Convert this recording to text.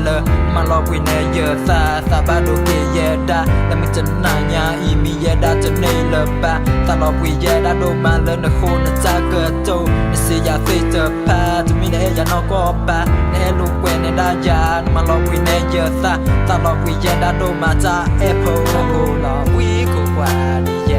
လၢနမၤလီၤဘှံးန့ၢ်ယသး, သးဘၣ်ဒိက့ၤယဲဒၣ်, လၢမုၢ်တနၤညါအံၤ မံယဲဒၣ်တန့ၢ်လၢၤဘၣ်, သးလီၤဘှံးယဲဒၣ်ဒိၣ်မးလၢနဃိနတၢ်ကတိၤ, နစံးယၤသ့ၣ်တဖၣ်, တမ့ၢ်နအဲၣ်ယၤနီၢ်ကီၢ်ဘၣ်, နအဲၣ်လိာ်ကွဲးန့ၢ်ဒၣ်ယၤ, နမၤလီၤဘှံးန့ၢ်ယသး, သးလီၤဘှံးယဲဒၣ်ဒိၣ်မး တၢ်အဲၣ်ဖိလီၤဝံခိၣ်ပှၢ်န့ၣ်